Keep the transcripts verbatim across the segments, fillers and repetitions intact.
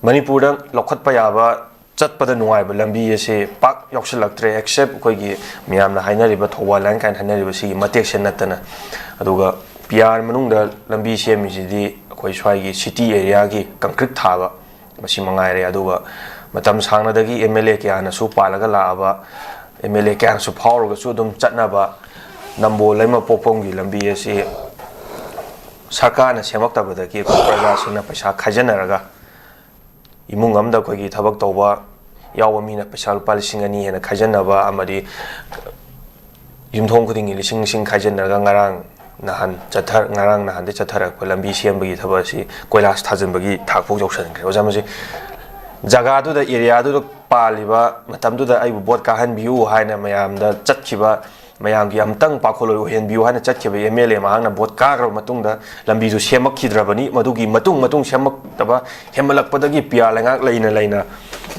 ꯃꯅꯤꯄꯨꯔꯗ ꯂꯧꯈꯠꯄ ꯌꯥꯕ ꯆꯠꯄꯗ ꯅꯨꯡꯉꯥꯏꯕ ꯂꯝꯕꯤ ꯑꯁꯤ ꯄꯥꯛ ꯌꯥꯎꯁꯤꯜꯂꯛꯇ꯭ꯔꯦ, except ꯑꯩꯈꯣꯏꯒꯤ ꯃꯤꯌꯥꯝꯅ ꯍꯥꯏꯅꯔꯤꯕ ꯊꯧꯕꯥꯜ line ꯀꯥꯏꯅ ꯍꯥꯏꯅꯔꯤꯕ ꯁꯤꯒꯤ ꯃꯇꯦꯛꯁꯦ ꯅꯠꯇꯅ꯫ ꯑꯗꯨꯒ P R ꯃꯅꯨꯡꯗ ꯂꯝꯕꯤ ꯁꯦꯝꯃꯤꯁꯤꯗꯤ ꯑꯩꯈꯣꯏ ꯁ꯭ꯋꯥꯏꯒꯤ city areaꯒꯤ concrete ꯊꯥꯕ, ꯃꯁꯤ ꯃꯉꯥꯏꯔꯦ꯫ ꯑꯗꯨꯒ ꯃꯇꯝ ꯁꯥꯡꯅꯗꯒꯤ M L A ꯀꯌꯥꯅꯁꯨ ꯄꯥꯜꯂꯒ ꯂꯥꯛꯑꯕ, M L A ꯀꯌꯥꯅꯁꯨ ꯐꯥꯎꯔꯒꯁꯨ ꯑꯗꯨꯝ ꯆꯠꯅꯕ ꯅꯝꯕꯣꯜ ꯂꯩꯃꯄꯣꯛꯐꯝꯒꯤ ꯂꯝꯕꯤ ꯑꯁꯤ ꯁꯔꯀꯥꯔꯅ ꯁꯦꯝꯃꯛꯇꯕꯗꯒꯤ ꯑꯩꯈꯣꯏ ꯄ꯭ꯔꯖꯥꯁꯤꯡꯅ ꯄꯩꯁꯥ ꯈꯥꯏꯖꯤꯟꯅꯔꯒ, ꯏꯃꯨꯡ ꯑꯃꯗ ꯑꯩꯈꯣꯏꯒꯤ ꯊꯕꯛ ꯇꯧꯕ ꯌꯥꯎꯕ ꯃꯤꯅ ꯄꯩꯁꯥ ꯂꯨꯄꯥ ꯂꯤꯁꯤꯡ ꯑꯅꯤ ꯍꯦꯟꯅ ꯈꯥꯏꯖꯤꯟꯅꯕ, ꯑꯃꯗꯤ ꯌꯨꯝꯊꯣꯡ ꯈꯨꯗꯤꯡꯒꯤ ꯂꯤꯁꯤꯡ ꯂꯤꯁꯤꯡ ꯈꯥꯏꯖꯤꯟꯅꯔꯒ ꯉꯔꯥꯡ ꯅꯍꯥꯟ ꯆꯠꯊ-, ꯉꯔꯥꯡ ꯅꯍꯥꯟꯗꯩ ꯆꯠꯊꯔꯛꯄ ꯂꯝꯕꯤ ꯁꯦꯝꯕꯒꯤ ꯊꯕꯛ ꯑꯁꯤ ꯀꯣꯏꯂꯥꯁ ꯊꯥꯖꯤꯟꯕꯒꯤ ꯊꯥꯛ ꯐꯥꯎ ꯌꯧꯁꯤꯟꯈ꯭ꯔꯦ꯫ ꯑꯣꯖꯥ, ꯃꯁꯤ ꯖꯒꯥꯗꯨꯗ, areaꯗꯨꯗ ꯄꯥꯜꯂꯤꯕ, ꯃꯇꯝꯗꯨꯗ ꯑꯩꯕꯨ ꯚꯣꯠ ꯀꯥꯍꯟꯕꯤꯌꯨ ꯍꯥꯏꯅ ꯃꯌꯥꯝꯗ ꯆꯠꯈꯤꯕ, ꯃꯌꯥꯝꯒꯤ ꯑꯃꯨꯛꯇꯪ ꯄꯥꯈꯣꯜꯂꯣꯏ ꯑꯣꯏꯍꯟꯕꯤꯌꯨ ꯍꯥꯏꯅ ꯆꯠꯈꯤꯕ M L A ꯃꯍꯥꯛꯅ ꯚꯣꯠ ꯀꯥꯈ꯭ꯔꯕ ꯃꯇꯨꯡꯗ ꯂꯝꯕꯤꯗꯨ ꯁꯦꯝꯃꯛꯈꯤꯗ꯭ꯔꯕꯅꯤ꯫ ꯃꯗꯨꯒꯤ ꯃꯇꯨꯡ ꯃꯇꯨꯡ ꯁꯦꯝꯃꯛꯇꯕ ꯍꯦꯟꯃꯠꯂꯛꯄꯗꯒꯤ P R ꯂꯩꯉꯥꯛ ꯂꯩꯅ ꯂꯩꯅ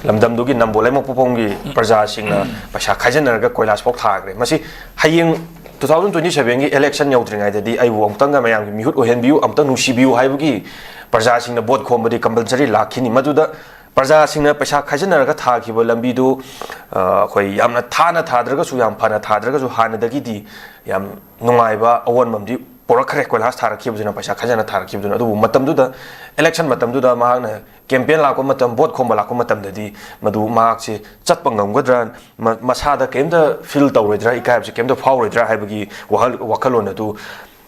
ꯂꯝꯗꯝꯗꯨꯒꯤ ꯅꯝꯕꯣꯜ ꯂꯩꯃꯄꯣꯛꯐꯝꯒꯤ ꯄ꯭ꯔꯖꯥꯁꯤꯡꯅ ꯄꯩꯁꯥ ꯈꯥꯏꯖꯤꯟꯅꯔꯒ ꯀꯣꯏꯂꯥꯁ ꯐꯥꯎ ꯊꯥꯈ꯭ꯔꯦ꯫ ꯃꯁꯤ ꯍꯌꯦꯡ two thousand twenty sevenꯒꯤ election ꯌꯧꯗ꯭ꯔꯤꯉꯩꯗꯗꯤ ꯑꯩꯕꯨ ꯑꯃꯨꯛꯇꯪꯒ ꯃꯌꯥꯝꯒꯤ ꯃꯤꯍꯨꯠ ꯑꯣꯏꯍꯟꯕꯤꯌꯨ, ꯑꯃꯨꯛꯇꯪ ꯅꯨꯡꯁꯤꯕꯤꯌꯨ ꯍꯥꯏꯕꯒꯤ ꯄ꯭ꯔꯖꯥꯁꯤꯡꯅ ꯚꯣꯠ ꯈꯣꯝꯕꯗꯤ compulsory ꯂꯥꯛꯈꯤꯅꯤ꯫ ꯃꯗꯨꯗ ꯄ꯭ꯔꯖꯥꯁꯤꯡꯅ ꯄꯩꯁꯥ ꯈꯥꯏꯖꯤꯟꯅꯔꯒ ꯊꯥꯈꯤꯕ ꯂꯝꯕꯤꯗꯨ, ꯑ, ꯑꯩꯈꯣꯏ ꯌꯥꯝꯅ ꯊꯥꯅ ꯊꯥꯗ꯭ꯔꯒꯁꯨ, ꯌꯥꯝ ꯐꯅ ꯊꯥꯗ꯭ꯔꯒꯁꯨ, ꯍꯥꯟꯅꯗꯒꯤꯗꯤ ꯌꯥꯝ ꯅꯨꯡꯉꯥꯏꯕ ꯑꯑꯣꯟꯕ ꯑꯃꯗꯤ ꯄꯣꯔꯛꯈ꯭ꯔꯦ, ꯀꯣꯏꯂꯥꯁ ꯊꯥꯔꯛꯈꯤꯕꯗꯨꯅ, ꯄꯩꯁꯥ ꯈꯥꯏꯖꯤꯟꯅ ꯊꯥꯔꯛꯈꯤꯕꯗꯨꯅ꯫ ꯑꯗꯨꯕꯨ ꯃꯇꯝꯗꯨꯗ, election ꯃꯇꯝꯗꯨꯗ ꯃꯍꯥꯛꯅ campaign ꯂꯥꯛꯄ ꯃꯇꯝ, ꯚꯣꯠ ꯈꯣꯝꯕ ꯂꯥꯛꯄ ꯃꯇꯝꯗꯗꯤ ꯃꯗꯨ ꯃꯍꯥꯛꯁꯦ ꯆꯠꯄ ꯉꯝꯒꯗ꯭ꯔꯥ, ꯃ-, ꯃꯁꯥꯗ ꯀꯔꯤꯝꯇ feel ꯇꯧꯔꯣꯏꯗ꯭ꯔꯥ, ꯏꯀꯥꯏꯕꯁꯦ ꯀꯔꯤꯝꯇ ꯐꯥꯎꯔꯣꯏꯗ꯭ꯔꯥ ꯍꯥꯏꯕꯒꯤ ꯋꯥꯍꯜ-, ꯋꯥꯈꯜꯂꯣꯟ ꯑꯗꯨ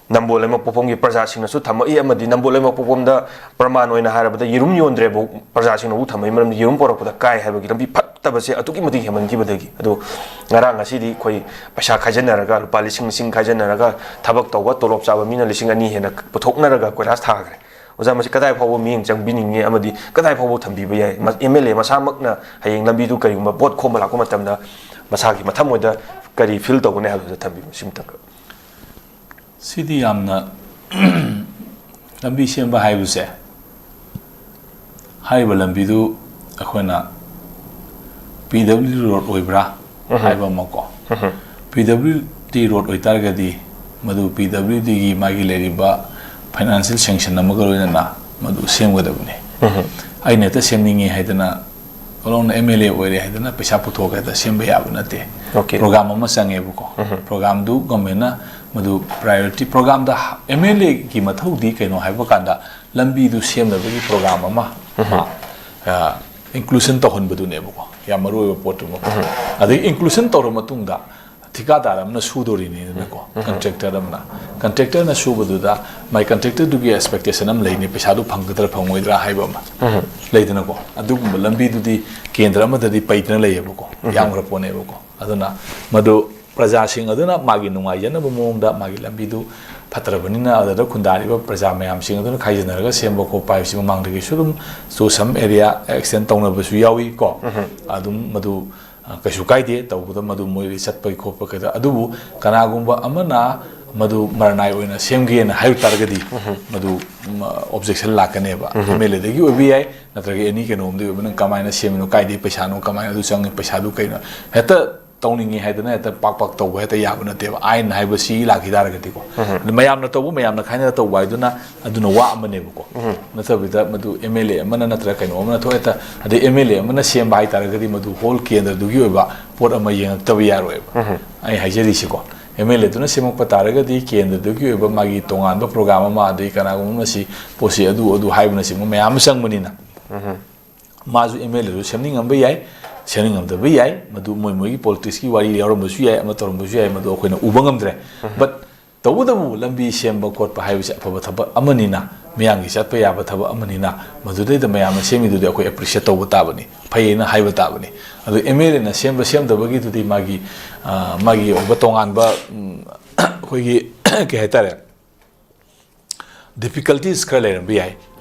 ꯅꯝꯕꯣꯜ ꯂꯩꯃꯄꯣꯛꯐꯝꯒꯤ ꯄ꯭ꯔꯖꯥꯁꯤꯡꯅꯁꯨ ꯊꯝꯃꯛꯏ, ꯑꯃꯗꯤ ꯅꯝꯕꯣꯜ ꯂꯩꯃꯄꯣꯛꯐꯝꯗ ꯄ꯭ꯔꯃꯥꯟ ꯑꯣꯏꯅ ꯍꯥꯏꯔꯕꯗ ꯌꯦꯔꯨꯝ ꯌꯣꯟꯗ꯭ꯔꯦꯕꯨ ꯄ꯭ꯔꯖꯥꯁꯤꯡꯅꯕꯨ ꯊꯝꯃꯛꯏ, ꯃꯔꯝꯗꯤ ꯌꯦꯔꯨꯝ ꯄꯣꯔꯛꯄꯗ ꯀꯥꯏ ꯍꯥꯏꯕꯒꯤ ꯂꯝꯕꯤ ꯐꯠꯇꯕꯁꯦ ꯑꯗꯨꯛꯀꯤ ꯃꯇꯤꯛ ꯍꯦꯟꯃꯟꯈꯤꯕꯗꯒꯤ꯫ ꯑꯗꯣ ꯉꯔꯥꯡ ꯉꯁꯤꯗꯤ ꯑꯩꯈꯣꯏ ꯄꯩꯁꯥ ꯈꯥꯏꯖꯤꯟꯅꯔꯒ, ꯂꯨꯄꯥ ꯂꯤꯁꯤꯡ ꯂꯤꯁꯤꯡ ꯈꯥꯏꯖꯤꯟꯅꯔꯒ, ꯊꯕꯛ ꯇꯧꯕ ꯇꯣꯂꯣꯞ ꯆꯥꯕ ꯃꯤꯅ ꯂꯤꯁꯤꯡ ꯑꯅꯤ ꯍꯦꯟꯅ ꯄꯨꯊꯣꯛꯅꯔꯒ ꯀꯣꯏꯂꯥꯁ ꯊꯥꯈ꯭ꯔꯦ꯫ ꯑꯣꯖꯥ, ꯃꯁꯤ ꯀꯗꯥꯏ ꯐꯥꯎꯕ ꯃꯤꯠꯌꯦꯡ ꯆꯪꯕꯤꯅꯤꯡꯉꯤ ꯑꯃꯗꯤ ꯀꯗꯥꯏ ꯐꯥꯎꯕ ꯊꯝꯕꯤꯕ ꯌꯥꯏ? ꯃ-, M L A ꯃꯁꯥꯃꯛꯅ ꯍꯌꯦꯡ ꯂꯝꯕꯤꯗꯨ ꯀꯔꯤꯒꯨꯝꯕ ꯚꯣꯠ ꯈꯣꯝꯕ ꯂꯥꯛꯄ ꯃꯇꯝꯗ ꯃꯁꯥꯒꯤ ꯃꯊꯃꯣꯏꯗ ꯀꯔꯤ feel ꯇꯧꯒꯅꯤ ꯍꯥꯏꯕꯗꯨ ꯊꯝꯕꯤꯌꯨ, ꯁꯤꯃꯇꯪ꯫ ꯁꯤꯗꯤ ꯌꯥꯝꯅ ꯂꯝꯕꯤ ꯁꯦꯝꯕ ꯍꯥꯏꯕꯁꯦ, ꯍꯥꯏꯔꯤꯕ ꯂꯝꯕꯤꯗꯨ ꯑꯩꯈꯣꯏꯅ P W D road ꯑꯣꯏꯕ꯭ꯔꯥ ꯍꯥꯏꯕ ꯑꯃꯀꯣ꯫ P W D road ꯑꯣꯏꯇꯥꯔꯒꯗꯤ ꯃꯗꯨ P W Dꯒꯤ ꯃꯥꯒꯤ ꯂꯩꯔꯤꯕ financial sanction ꯑꯃꯒ ꯂꯣꯏꯅꯅ ꯃꯗꯨ ꯁꯦꯝꯒꯗꯕꯅꯤ꯫ ꯑꯩꯅ ꯍꯦꯛꯇ ꯁꯦꯝꯅꯤꯡꯉꯤ ꯍꯥꯏꯗꯅ, ꯂꯣꯟꯅ ꯑꯦꯝ ꯑꯦꯜ ꯑꯦ ꯑꯣꯏꯔꯦ ꯍꯥꯏꯗꯅ ꯄꯩꯁꯥ ꯄꯨꯊꯣꯛꯑꯒ ꯍꯦꯛꯇ ꯁꯦꯝꯕ ꯌꯥꯕ ꯅꯠꯇꯦ꯫ Okay. ꯄ꯭ꯔꯣꯒ꯭ꯔꯥꯝ ꯑꯃ ꯆꯪꯉꯦꯕꯀꯣ꯫ ꯄ꯭ꯔꯣꯒ꯭ꯔꯥꯝꯗꯨ ꯒꯣꯔꯃꯦꯟꯅ ꯃꯗꯨ ꯄ꯭ꯔꯥꯏꯌꯣꯔꯤꯇꯤ, ꯄ꯭ꯔꯣꯒ꯭ꯔꯥꯝꯗ ꯑꯦꯝ ꯑꯦꯜ ꯑꯦꯒꯤ ꯃꯊꯧꯗꯤ ꯀꯩꯅꯣ ꯍꯥꯏꯕ ꯀꯥꯟꯗ ꯂꯝꯕꯤꯗꯨ ꯁꯦꯝꯅꯕꯒꯤ ꯄ꯭ꯔꯣꯒ꯭ꯔꯥꯝ ꯑꯃ ꯃꯥ ꯏꯟꯀ꯭ꯂꯨꯁꯟ ꯇꯧꯍꯟꯕꯗꯨꯅꯦꯕꯀꯣ ꯌꯥꯝ ꯃꯔꯨ ꯑꯣꯏꯕ ꯄꯣꯠꯇꯨꯃ꯫ ꯑꯗꯒꯤ ꯏꯟꯀ꯭ꯂꯨꯁꯟ ꯇꯧꯔ ꯃꯇꯨꯡꯗ ꯊꯤꯀꯥꯗꯥꯔ ꯑꯃꯅ ꯁꯨꯗꯣꯔꯤꯅꯤꯗꯅꯀꯣ, ꯀꯟꯇ꯭ꯔꯦꯛꯇꯔ ꯑꯃꯅ꯫ ꯀꯟꯇ꯭ꯔꯦꯛꯇꯔꯅ ꯁꯨꯕꯗꯨꯗ ꯃꯥꯏ ꯀꯟꯇ꯭ꯔꯦꯛꯇꯔꯗꯨꯒꯤ ꯑꯦꯛꯁꯄꯦꯛꯇꯦꯁꯟ ꯑꯃ ꯂꯩꯅꯤ, ꯄꯩꯁꯥꯗꯨ ꯐꯪꯒꯗ꯭ꯔꯥ ꯐꯪꯉꯣꯏꯗ꯭ꯔꯥ ꯍꯥꯏꯕ ꯑꯃ ꯂꯩꯗꯅꯀꯣ꯫ ꯑꯗꯨꯒꯨꯝꯕ ꯂꯝꯕꯤꯗꯨꯗꯤ ꯀꯦꯟꯗ꯭ꯔ ꯑꯃꯗꯗꯤ ꯄꯩꯗꯅ ꯂꯩꯌꯦꯕꯀꯣ, ꯌꯥꯝꯈ꯭ꯔ ꯄꯣꯠꯅꯦꯕꯀꯣ꯫ ꯑꯗꯨꯅ ꯃꯗꯨ ꯄ꯭ꯔꯖꯥꯁꯤꯡ ꯑꯗꯨꯅ ꯃꯥꯒꯤ ꯅꯨꯡꯉꯥꯏꯖꯅꯕ ꯃꯑꯣꯡꯗ ꯃꯥꯒꯤ ꯂꯝꯕꯤꯗꯨ ꯐꯠꯇ꯭ꯔꯕꯅꯤꯅ ꯑꯗꯨꯗ ꯈꯨꯟꯗꯥꯔꯤꯕ ꯄ꯭ꯔꯖꯥ ꯃꯌꯥꯝꯁꯤꯡ ꯑꯗꯨꯅ ꯈꯥꯏꯖꯤꯟꯅꯔꯒ ꯁꯦꯝꯕ ꯈꯣꯠꯄ ꯍꯥꯏꯕꯁꯤ ꯃꯃꯥꯡꯗꯒꯤꯁꯨ ꯑꯗꯨꯝ to some area extend ꯇꯧꯅꯕꯁꯨ ꯌꯥꯎꯏ ꯀꯣ꯫ ꯑꯗꯨꯝ ꯃꯗꯨ ꯑ, ꯀꯩꯁꯨ ꯀꯥꯏꯗꯦ, ꯇꯧꯕꯗ ꯃꯗꯨ ꯃꯣꯏꯗꯤ ꯆꯠꯄꯒꯤ ꯈꯣꯠꯄ ꯀꯩꯗ꯫ ꯑꯗꯨꯕꯨ ꯀꯅꯥꯒꯨꯝꯕ ꯑꯃꯅ ꯃꯗꯨ ꯃꯔꯅꯥꯏ ꯑꯣꯏꯅ ꯁꯦꯝꯒꯦꯅ ꯍꯥꯏꯕ ꯇꯥꯔꯒꯗꯤ ꯃꯗꯨ ꯑꯣꯕꯖꯦꯛꯁꯟ ꯂꯥꯛꯀꯅꯦꯕ꯫ ꯑꯦꯝ ꯑꯦꯜ ꯑꯦꯗꯒꯤ ꯑꯣꯏꯕ ꯌꯥꯏ, ꯅꯠꯇ꯭ꯔꯒ ꯑꯦꯅꯤ ꯀꯩꯅꯣꯝꯗꯒꯤ ꯑꯣꯏꯕ, ꯅꯪ ꯀꯃꯥꯏꯅ ꯁꯦꯝꯃꯤꯅꯣ, ꯀꯥꯏꯗꯒꯤ ꯄꯩꯁꯥꯅꯣ, ꯀꯃꯥꯏꯅ ꯑꯗꯨ ꯆꯪꯉꯤ, ꯄꯩꯁꯥꯗꯨ ꯀꯩꯅꯣ, ꯍꯦꯛꯇ ꯇꯧꯅꯤꯡꯉꯤ ꯍꯥꯏꯗꯅ ꯍꯦꯛꯇ ꯄꯥꯛ ꯄꯥꯛ ꯇꯧꯕ ꯍꯦꯛꯇ ꯌꯥꯕ ꯅꯠꯇꯦꯕ꯫ ꯑꯥꯏꯟ ꯍꯥꯏꯕꯁꯤ ꯂꯥꯛꯈꯤ ꯇꯥꯔꯒꯗꯤꯀꯣ꯫ ꯑꯗꯨ ꯃꯌꯥꯝꯅ ꯇꯧꯕ, ꯃꯌꯥꯝꯅ ꯈꯥꯏꯅꯔ ꯇꯧꯕ ꯍꯥꯏꯗꯨꯅ ꯑꯗꯨꯅ ꯋꯥ ꯑꯃꯅꯦꯕꯀꯣ꯫ ꯅꯠꯇꯕꯤꯗ ꯃꯗꯨ ꯑꯦꯝ ꯑꯦꯜ ꯑꯦ ꯑꯃꯅ ꯅꯠꯇ꯭ꯔꯒ ꯀꯩꯅꯣ ꯑꯃꯅ ꯊꯣꯛ ꯍꯦꯛꯇ, ꯑꯗꯩ ꯑꯦꯝ ꯑꯦꯜ ꯑꯦ ꯑꯃꯅ ꯁꯦꯝꯕ ꯍꯥꯏꯇꯥꯔꯒꯗꯤ ꯃꯗꯨ ꯍꯣꯜ ꯀꯦꯟꯗ꯭ꯔꯗꯨꯒꯤ ꯑꯣꯏꯕ ꯄꯣꯠ ꯑꯃ ꯌꯦꯡꯉꯛꯇꯕ ꯌꯥꯔꯣꯏꯕ꯫ ꯑꯩ ꯍꯥꯏꯖꯔꯤꯁꯤꯀꯣ, ꯑꯦꯝ ꯑꯦꯜ ꯑꯦꯗꯨꯅ ꯁꯦꯝꯃꯛꯄ ꯇꯥꯔꯒꯗꯤ ꯀꯦꯟꯗ꯭ꯔꯗꯨꯒꯤ ꯑꯣꯏꯕ ꯃꯥꯒꯤ ꯇꯣꯉꯥꯟꯕ ꯄ꯭ꯔꯣꯒ꯭ꯔꯥꯝ ꯑꯃ, ꯑꯗꯩ ꯀꯅꯥꯒꯨꯝꯕ ꯑꯃꯅ ꯁꯤ ꯄꯣꯠꯁꯤ ꯑꯗꯨ ꯑꯗꯨ ꯍꯥꯏꯕꯅꯆꯤꯡꯕ ꯃꯌꯥꯝ ꯑꯃ ꯆꯪꯕꯅꯤꯅ꯫ ꯃꯥꯁꯨ ꯑꯦꯝ ꯑꯦꯜ ꯑꯦꯁꯨ ꯁꯦꯝꯅꯤꯡꯉꯝꯕ ꯌꯥꯏ, ꯁꯦꯝꯅꯤꯡꯉꯝꯗꯕ ꯌꯥꯏ, ꯃꯗꯨ ꯃꯣꯏ ꯃꯣꯏꯒꯤ ꯄꯣꯂꯤꯇꯤꯛꯁꯀꯤ ꯋꯥꯔꯤ ꯌꯥꯎꯔꯝꯕꯁꯨ ꯌꯥꯏ, ꯑꯃ ꯇꯧꯔꯝꯕꯁꯨ ꯌꯥꯏ, ꯃꯗꯨ ꯑꯩꯈꯣꯏꯅ ꯎꯕ ꯉꯝꯗ꯭ꯔꯦ꯫ ꯕꯠ ꯇꯧꯕꯇꯕꯨ ꯂꯝꯕꯤ ꯁꯦꯝꯕ ꯈꯣꯠꯄ ꯍꯥꯏꯕꯁꯤ ꯑꯐꯕ ꯊꯕꯛ ꯑꯃꯅꯤꯅ, ꯃꯤꯌꯥꯝꯒꯤ ꯆꯠꯄ ꯌꯥꯕ ꯊꯕꯛ ꯑꯃꯅꯤꯅ, ꯃꯗꯨꯗꯩꯗ ꯃꯌꯥꯝꯅ ꯁꯦꯝꯃꯤꯗꯨꯗꯤ ꯑꯩꯈꯣꯏ ꯑꯦꯄ꯭ꯔꯤꯁꯤꯌꯦꯠ ꯇꯧꯕ ꯇꯥꯕꯅꯤ, ꯐꯩꯌꯦꯅ ꯍꯥꯏꯕ ꯇꯥꯕꯅꯤ꯫ ꯑꯗꯨ ꯑꯦꯝ ꯑꯦꯜ ꯑꯦꯅ ꯁꯦꯝꯕ ꯁꯦꯝꯗꯕꯒꯤꯗꯨꯗꯤ ꯃꯥꯒꯤ, ꯑ, ꯃꯥꯒꯤ ꯑꯣꯏꯕ ꯇꯣꯉꯥꯟꯕ, ꯎꯝ, ꯑꯩꯈꯣꯏꯒꯤ ꯀꯩ ꯍꯥꯏꯇꯥꯔꯦ, ꯗꯤꯐꯤꯀꯜꯇꯤꯁ ꯈꯔ ꯂꯩꯔꯝꯕ ꯌꯥꯏ,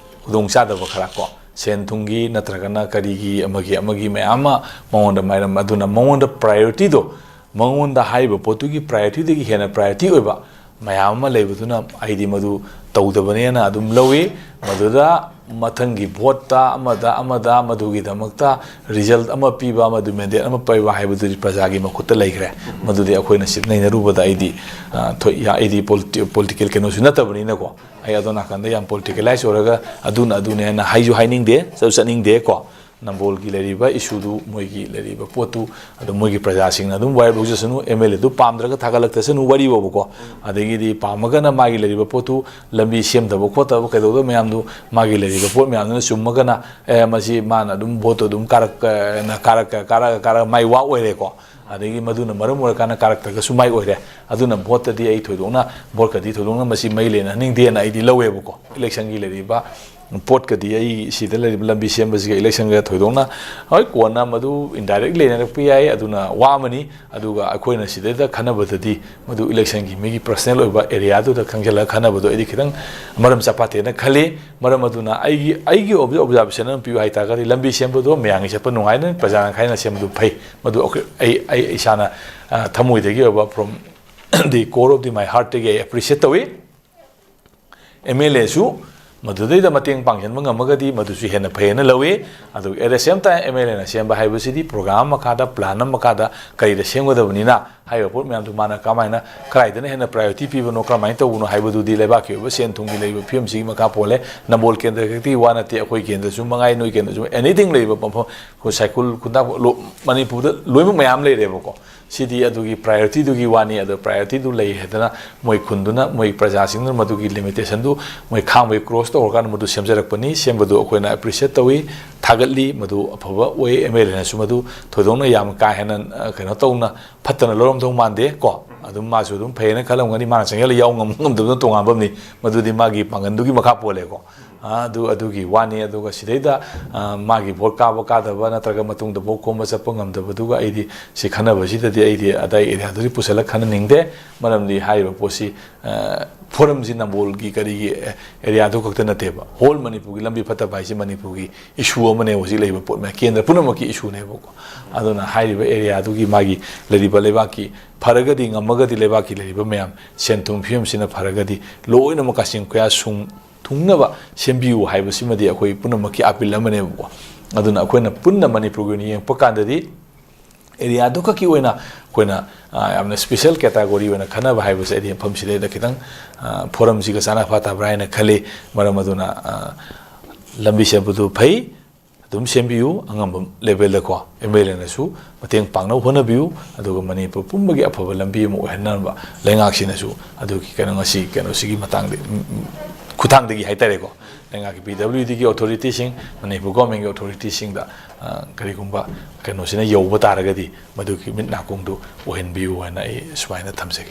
ꯈꯨꯗꯣꯡꯆꯥꯗꯕ ꯈꯔ ꯀꯣ, ꯁꯦꯟ ꯊꯨꯝꯒꯤ ꯅꯠꯇ꯭ꯔꯒꯅ ꯀꯔꯤꯒꯤ ꯑꯃꯒꯤ ꯑꯃꯒꯤ ꯃꯌꯥꯝ ꯑꯃ ꯃꯉꯣꯟꯗ ꯃꯥꯏꯔꯝ ꯑꯗꯨꯅ ꯃꯉꯣꯟꯗ ꯄ꯭ꯔꯥꯏꯌꯣꯔꯤꯇꯤꯗꯣ, ꯃꯉꯣꯟꯗ ꯍꯥꯏꯔꯤꯕ ꯄꯣꯠꯇꯨꯒꯤ ꯄ꯭ꯔꯥꯏꯌꯣꯔꯤꯇꯤꯗꯒꯤ ꯍꯦꯟꯅ ꯄ꯭ꯔꯥꯏꯌꯣꯔꯤꯇꯤ ꯑꯣꯏꯕ ꯃꯌꯥꯝ ꯑꯃ ꯂꯩꯕꯗꯨꯅ ꯑꯩꯗꯤ ꯃꯗꯨ ꯇꯧꯗꯕꯅꯦꯅ ꯑꯗꯨꯝ ꯂꯧꯏ꯫ ꯃꯗꯨꯗ ꯃꯊꯪꯒꯤ ꯚꯣꯠꯇ ꯑꯃꯗ ꯑꯃꯗ ꯃꯗꯨꯒꯤꯗꯃꯛꯇ ꯔꯤꯖꯜꯠ ꯑꯃ ꯄꯤꯕ, ꯃꯗꯨ ꯃꯦꯟꯗꯦꯠ ꯑꯃ ꯄꯤꯕ ꯍꯥꯏꯕꯗꯨꯗꯤ ꯄ꯭ꯔꯖꯥꯒꯤ ꯃꯈꯨꯠꯇ ꯂꯩꯈ꯭ꯔꯦ꯫ ꯃꯗꯨꯗꯤ ꯑꯩꯈꯣꯏꯅ ꯁꯤꯟꯅꯩꯅꯔꯨꯕꯗ ꯑꯩꯗꯤ, ꯑ, ꯊꯣꯏ-, ꯌꯥ-, ꯑꯩꯗꯤ ꯄꯣꯂꯤꯇꯤ-, ꯄꯣꯂꯤꯇꯤꯀꯦꯜ ꯀꯩꯅꯣꯁꯨ ꯅꯠꯇꯕꯅꯤꯅꯀꯣ꯫ ꯑꯩ ꯑꯗꯣ ꯅꯥꯀꯟꯗ ꯌꯥꯝ ꯄꯣꯂꯤꯇꯤꯀꯦꯂꯥꯏꯁ ꯑꯣꯏꯔꯒ ꯑꯗꯨꯅ ꯑꯗꯨꯅꯦ ꯍꯥꯏꯅ ꯍꯥꯏꯁꯨ ꯍꯥꯏꯅꯤꯡꯗꯦ, ꯆꯠꯁꯨ ꯆꯠꯅꯤꯡꯗꯦ ꯀꯣ꯫ ꯅꯝꯕꯣꯜꯒꯤ ꯂꯩꯔꯤꯕ ꯏꯁꯨꯗꯨ, ꯃꯣꯏꯒꯤ ꯂꯩꯔꯤꯕ ꯄꯣꯠꯇꯨ ꯑꯗꯨꯝ ꯃꯣꯏꯒꯤ ꯄ꯭ꯔꯖꯥꯁꯤꯡꯅ ꯑꯗꯨꯝ ꯋꯥꯔꯦꯞ ꯂꯧꯖꯁꯅꯨ꯫ ꯑꯦꯝ ꯑꯦꯜ ꯑꯦꯗꯨ ꯄꯥꯝꯗ꯭ꯔꯒ ꯊꯥꯒꯠꯂꯛꯇꯁꯅꯨ, ꯋꯥꯔꯤ ꯐꯥꯎꯕꯀꯣ꯫ ꯑꯗꯒꯤꯗꯤ ꯄꯥꯝꯃꯒꯅ ꯃꯥꯒꯤ ꯂꯩꯔꯤꯕ ꯄꯣꯠꯇꯨ ꯂꯝꯕꯤ ꯁꯦꯝꯗꯕ ꯈꯣꯠꯇꯕ ꯀꯩꯗꯧꯗꯕ ꯃꯌꯥꯝꯗꯨ, ꯃꯥꯒꯤ ꯂꯩꯔꯤꯕ ꯄꯣꯠ ꯃꯌꯥꯝꯗꯨꯅ ꯆꯨꯝꯃꯒꯅ, ꯑꯦ, ꯃꯁꯤ ꯃꯥꯅ ꯑꯗꯨꯝ ꯚꯣꯠꯇꯨ ꯑꯗꯨꯝ ꯀꯥꯔꯛ-, ꯀꯥꯔꯛ-, ꯀꯥꯔꯛ-, ꯀꯥꯔꯛꯑꯒ ꯃꯥꯏ ꯋꯥ ꯑꯣꯏꯔꯦꯀꯣ꯫ ꯑꯗꯒꯤ ꯃꯗꯨꯅ ꯃꯔꯝ ꯑꯣꯏꯔꯀꯥꯟꯗ ꯀꯥꯔꯛꯇ꯭ꯔꯒꯁꯨ ꯃꯥꯏ ꯑꯣꯏꯔꯦ꯫ ꯑꯗꯨꯅ ꯚꯣꯠꯇꯗꯤ ꯑꯩ ꯊꯣꯏꯗꯣꯛꯅ, ꯚꯣꯠꯀꯗꯤ ꯊꯣꯏꯗꯣꯛꯅ ꯃꯁꯤ ꯃꯩ ꯂꯦꯟꯅꯍꯟꯅꯤꯡꯗꯦꯅ ꯑꯩꯗꯤ ꯂꯧꯋꯦꯕꯀꯣ꯫ ꯏꯂꯦꯛꯁꯟꯒꯤ ꯂꯩꯔꯤꯕ ꯄꯣꯠꯀꯗꯤ, ꯑꯩ ꯁꯤꯗ ꯂꯩꯔꯤꯕ ꯂꯝꯕꯤ ꯁꯦꯝꯕꯁꯤꯒ ꯏꯂꯦꯛꯁꯟꯒ ꯊꯣꯏꯗꯣꯛꯅ, ꯍꯣꯏ, ꯀꯣꯟꯅ ꯃꯗꯨ ꯏꯟꯗꯥꯏꯔꯦꯛ ꯂꯩꯅꯔꯛꯄ ꯌꯥꯏ, ꯑꯗꯨꯅ ꯋꯥ ꯑꯃꯅꯤ꯫ ꯑꯗꯨꯒ ꯑꯩꯈꯣꯏꯅ ꯁꯤꯗꯩꯗ ꯈꯟꯅꯕꯗꯗꯤ ꯃꯗꯨ ꯏꯂꯦꯛꯁꯟꯒꯤ ꯃꯤꯒꯤ ꯄꯔꯁꯅꯦꯜ ꯑꯣꯏꯕ ꯑꯦꯔꯤꯌꯥꯗꯨꯗ ꯈꯪꯖꯤꯜꯂꯒ ꯈꯟꯅꯕꯗꯣ ꯑꯩꯗꯤ ꯈꯤꯇꯪ ꯃꯔꯝ ꯆꯥꯄꯥꯠꯇꯦꯅ ꯈꯜꯂꯤ꯫ ꯃꯔꯝ ꯑꯗꯨꯅ ꯑꯩꯒꯤ, ꯑꯩꯒꯤ ꯑꯣꯕ-, ꯑꯣꯕꯖꯥꯔꯕꯦꯁꯟ ꯑꯃ ꯄꯤꯌꯨ ꯍꯥꯏꯇꯥꯔꯒꯗꯤ, ꯂꯝꯕꯤ ꯁꯦꯝꯕꯗꯣ ꯃꯌꯥꯝꯒꯤ ꯆꯠꯄ ꯅꯨꯡꯉꯥꯏꯅ ꯄ꯭ꯔꯖꯥꯅ ꯈꯥꯏꯅ ꯁꯦꯝꯕꯗꯨ ꯐꯩ꯫ ꯃꯗꯨ ꯑꯩꯈꯣꯏ, ꯑꯩ, ꯑꯩ ꯏꯁꯥꯅ, ꯑ, ꯊꯃꯣꯏꯗꯒꯤ ꯑꯣꯏꯕ, from the core of the my heartꯇꯒꯤ ꯑꯩ ꯑꯦꯄ꯭ꯔꯤꯁꯤꯌꯦꯠ ꯇꯧꯏ꯫ ꯑꯦꯝ ꯑꯦꯜ ꯑꯦꯁꯨ ꯃꯗꯨꯗꯩꯗ ꯃꯇꯦꯡ ꯄꯥꯡꯁꯤꯟꯕ ꯉꯝꯃꯒꯗꯤ ꯃꯗꯨꯁꯨ ꯍꯦꯟꯅ ꯐꯩ ꯍꯥꯏꯅ ꯂꯧꯏ꯫ ꯑꯗꯨꯒ at the same time M L ꯑꯦꯅ ꯁꯦꯝꯕ ꯍꯥꯏꯕꯁꯤꯗꯤ ꯄ꯭ꯔꯣꯒ꯭ꯔꯥꯝ ꯑꯃ ꯃꯈꯥꯗ, ꯄ꯭ꯂꯥꯟ ꯑꯃ ꯃꯈꯥꯗ ꯀꯔꯤꯗ ꯁꯦꯝꯒꯗꯕꯅꯤꯅ, ꯍꯥꯏꯔꯤꯕ ꯄꯣꯠ ꯃꯌꯥꯝꯗꯨ ꯃꯥꯅ ꯀꯃꯥꯏꯅ, ꯀꯗꯥꯏꯗꯅ ꯍꯦꯟꯅ ꯄ꯭ꯔꯥꯏꯌꯣꯔꯤꯇꯤ ꯄꯤꯕꯅꯣ, ꯀꯔꯝꯍꯥꯏꯅ ꯇꯧꯕꯅꯣ ꯍꯥꯏꯕꯗꯨꯗꯤ ꯂꯩꯕꯥꯛꯀꯤ ꯑꯣꯏꯕ ꯁꯦꯟ ꯊꯨꯝꯒꯤ ꯂꯩꯔꯤꯕ ꯐꯤꯕꯝꯁꯤꯒꯤ ꯃꯈꯥ ꯄꯣꯜꯂꯦ꯫ ꯅꯝꯕꯣꯜ ꯀꯦꯟꯗ꯭ꯔ ꯈꯛꯇꯒꯤ ꯋꯥ ꯅꯠꯇꯦ, ꯑꯩꯈꯣꯏ ꯀꯦꯟꯗ꯭ꯔꯁꯨ ꯃꯉꯥꯏ, ꯅꯣꯏ ꯀꯦꯟꯗ꯭ꯔꯁꯨ, ꯑꯦꯅꯤꯊꯤꯡ ꯂꯩꯔꯤꯕ ꯃꯐꯝ, ꯑꯩꯈꯣꯏ ꯁꯥꯏꯀꯨꯜ, ꯈꯨꯟꯗꯥ-, ꯂꯣ-, ꯃꯅꯤꯄꯨꯔꯗ ꯂꯣꯏꯅꯃꯛ ꯃꯌꯥꯝ ꯂꯩꯔꯦꯕꯀꯣ꯫ ꯁꯤꯗꯤ ꯑꯗꯨꯒꯤ ꯄ꯭ꯔꯥꯏꯌꯣꯔꯤꯇꯤꯗꯨꯒꯤ ꯋꯥꯅꯤ꯫ ꯑꯗꯣ ꯄ꯭ꯔꯥꯏꯌꯣꯔꯤꯇꯤꯗꯨ ꯂꯩ ꯍꯥꯏꯗꯅ ꯃꯣꯏ ꯈꯨꯟꯗꯨꯅ, ꯃꯣꯏ ꯄ꯭ꯔꯖꯥꯁꯤꯡꯗꯨꯅ ꯃꯗꯨꯒꯤ ꯂꯤꯃꯤꯇꯦꯁꯟꯗꯨ ꯃꯣꯏ ꯈꯥꯡꯕꯩ ꯀ꯭ꯔꯣꯁ ꯇꯧꯔꯀꯥꯟꯗ ꯃꯗꯨ ꯁꯦꯝꯖꯔꯛꯄꯅꯤ꯫ ꯁꯦꯝꯕꯗꯨ ꯑꯩꯈꯣꯏꯅ ꯑꯦꯄ꯭ꯔꯤꯁꯤꯌꯦꯠ ꯇꯧꯏ, ꯊꯥꯒꯠꯂꯤ꯫ ꯃꯗꯨ ꯑꯐꯕ ꯑꯣꯏ꯫ ꯑꯦꯝ ꯑꯦꯜ ꯑꯦꯅꯁꯨ ꯃꯗꯨ ꯊꯣꯏꯗꯣꯛꯅ ꯌꯥꯝ ꯀꯥ ꯍꯦꯟꯅ, ꯑ, ꯀꯩꯅꯣ ꯇꯧꯅ, ꯐꯠꯇꯅ ꯂꯧꯔꯝꯗꯧ ꯃꯥꯟꯗꯦ ꯀꯣ꯫ ꯑꯗꯨꯝ ꯃꯥꯁꯨ ꯑꯗꯨꯝ ꯐꯩꯌꯦꯅ ꯈꯜꯂꯝꯒꯅꯤ, ꯃꯥꯅ ꯆꯪꯁꯤꯜꯂ ꯌꯥꯎ ꯉꯝ-, ꯉꯝꯗꯕꯗꯨꯅ ꯇꯣꯉꯥꯟꯕ ꯑꯃꯅꯤ꯫ ꯃꯗꯨꯗꯤ ꯃꯥꯒꯤ ꯄꯥꯡꯒꯜꯗꯨꯒꯤ ꯃꯈꯥ ꯄꯣꯜꯂꯦꯀꯣ꯫ ꯑ, ꯑꯗꯨ, ꯑꯗꯨꯒꯤ ꯋꯥꯅꯤ꯫ ꯑꯗꯨꯒ ꯁꯤꯗꯩꯗ, ꯑ, ꯃꯥꯒꯤ ꯚꯣꯠ ꯀꯥꯕ ꯀꯥꯗꯕ ꯅꯠꯇ꯭ꯔꯒ ꯃꯇꯨꯡꯗ ꯚꯣꯠ ꯈꯣꯝꯕ ꯆꯠꯄ ꯉꯝꯗꯕꯗꯨꯒ ꯑꯩꯗꯤ ꯁꯤ ꯈꯟꯅꯕꯁꯤꯗꯗꯤ ꯑꯩꯗꯤ ꯑꯗꯥꯏ ꯑꯦꯔꯤꯌꯥꯗꯨꯗꯤ ꯄꯨꯁꯜꯂꯒ ꯈꯟꯅꯅꯤꯡꯗꯦ꯫ ꯃꯔꯝꯗꯤ ꯍꯥꯏꯔꯤꯕ ꯄꯣꯠꯁꯤ, ꯑ, ꯐꯣꯔꯝꯁꯤ ꯅꯝꯕꯣꯜꯒꯤ ꯀꯔꯤꯒꯤ ꯑꯦꯔꯤꯌꯥꯗꯨ ꯈꯛꯇ ꯅꯠꯇꯦꯕ꯫ ꯍꯣꯜ ꯃꯅꯤꯄꯨꯔꯒꯤ ꯂꯝꯕꯤ ꯐꯠꯇꯕ ꯍꯥꯏꯁꯤ ꯃꯅꯤꯄꯨꯔꯒꯤ ꯏꯁꯨ ꯑꯃꯅꯦ ꯍꯧꯖꯤꯛ ꯂꯩꯔꯤꯕ ꯄꯣꯠ ꯃꯌꯥꯝ, ꯀꯦꯟꯗ꯭ꯔ ꯄꯨꯝꯅꯃꯛꯀꯤ ꯏꯁꯨꯅꯦꯕꯀꯣ꯫ ꯑꯗꯨꯅ ꯍꯥꯏꯔꯤꯕ ꯑꯦꯔꯤꯌꯥꯗꯨꯒꯤ ꯃꯥꯒꯤ ꯂꯩꯔꯤꯕ ꯂꯩꯕꯥꯛꯀꯤ ꯐꯔꯒꯗꯤ, ꯉꯝꯃꯒꯗꯤ ꯂꯩꯕꯥꯛꯀꯤ ꯂꯩꯔꯤꯕ ꯃꯌꯥꯝ ꯁꯦꯟ ꯊꯨꯝ ꯐꯤꯕꯝꯁꯤꯅ ꯐꯔꯒꯗꯤ ꯂꯣꯏꯅꯃꯛ ꯀꯥꯆꯤꯟ ꯀꯣꯌꯥ ꯁꯨꯡ ꯊꯨꯡꯅꯕ ꯁꯦꯝꯕꯤꯌꯨ ꯍꯥꯏꯕꯁꯤꯃꯗꯤ ꯑꯩꯈꯣꯏ ꯄꯨꯝꯅꯃꯛꯀꯤ ꯑꯥꯄꯤꯜ ꯑꯃꯅꯦꯕꯀꯣ꯫ ꯑꯗꯨꯅ ꯑꯩꯈꯣꯏꯅ ꯄꯨꯟꯅ ꯃꯅꯤꯄꯨꯔꯒꯤ ꯑꯣꯏꯅ ꯌꯦꯡꯉꯛꯄ ꯀꯥꯟꯗꯗꯤ ꯑꯦꯔꯤꯌꯥꯗꯨ ꯈꯛꯀꯤ ꯑꯣꯏꯅ ꯑꯩꯈꯣꯏꯅ, ꯑ, ꯌꯥꯝꯅ ꯁ꯭ꯄꯦꯁꯦꯜ ꯀꯦꯇꯥꯒꯣꯔꯤ ꯑꯣꯏꯅ ꯈꯟꯅꯕ ꯍꯥꯏꯕꯁꯦ ꯑꯩꯗꯤ ꯃꯐꯝꯁꯤꯗꯩꯗ ꯈꯤꯇꯪ, ꯑ, ꯐꯣꯔꯝꯁꯤꯒ ꯆꯥꯅ ꯐꯥꯠꯇꯕ꯭ꯔꯥ ꯍꯥꯏꯅ ꯈꯜꯂꯤ꯫ ꯃꯔꯝ ꯑꯗꯨꯅ, ꯑ, ꯂꯝꯕꯤ ꯁꯦꯝꯕꯗꯨ ꯐꯩ, ꯑꯗꯨꯝ ꯁꯦꯝꯕꯤꯌꯨ, ꯑꯉꯝꯕ ꯂꯦꯚꯦꯜꯗꯀꯣ꯫ ꯑꯦꯝ ꯑꯦꯜ ꯑꯦꯅꯁꯨ ꯃꯇꯦꯡ ꯄꯥꯡꯅꯕ ꯍꯣꯠꯅꯕꯤꯌꯨ, ꯑꯗꯨꯒ ꯃꯅꯤꯄꯨꯔ ꯄꯨꯝꯕꯒꯤ ꯑꯐꯕ ꯂꯝꯕꯤ ꯑꯃ ꯑꯣꯏꯍꯟꯅꯕ ꯂꯩꯉꯥꯛꯁꯤꯅꯁꯨ ꯑꯗꯨꯒꯤ ꯀꯩꯅꯣ, ꯉꯁꯤ ꯀꯩꯅꯣꯁꯤꯒꯤ ꯃꯇꯥꯡꯗ, ꯎꯝ, ꯎꯝ, ꯈꯨꯠꯊꯥꯡꯗꯒꯤ ꯍꯥꯏꯇꯥꯔꯦꯀꯣ, ꯂꯩꯉꯥꯛꯀꯤ ꯄꯤ ꯗꯕ꯭ꯂꯤꯎ ꯗꯤꯒꯤ ꯑꯣꯊꯣꯔꯤꯇꯤꯁꯤꯡ, ꯃꯅꯤꯄꯨꯔ ꯒꯣꯔꯃꯦꯟꯒꯤ ꯑꯣꯊꯣꯔꯤꯇꯤꯁꯤꯡꯗ, ꯑ, ꯀꯔꯤꯒꯨꯝꯕ ꯀꯩꯅꯣꯁꯤꯅ ꯌꯧꯕ ꯇꯥꯔꯒꯗꯤ ꯃꯗꯨꯒꯤ ꯃꯤꯠ ꯅꯥꯀꯣꯡꯗꯨ ꯑꯣꯏꯍꯟꯕꯤꯌꯨ ꯍꯥꯏꯅ ꯑꯩ ꯁꯨꯃꯥꯏꯅ ꯊꯝꯖꯒꯦ꯫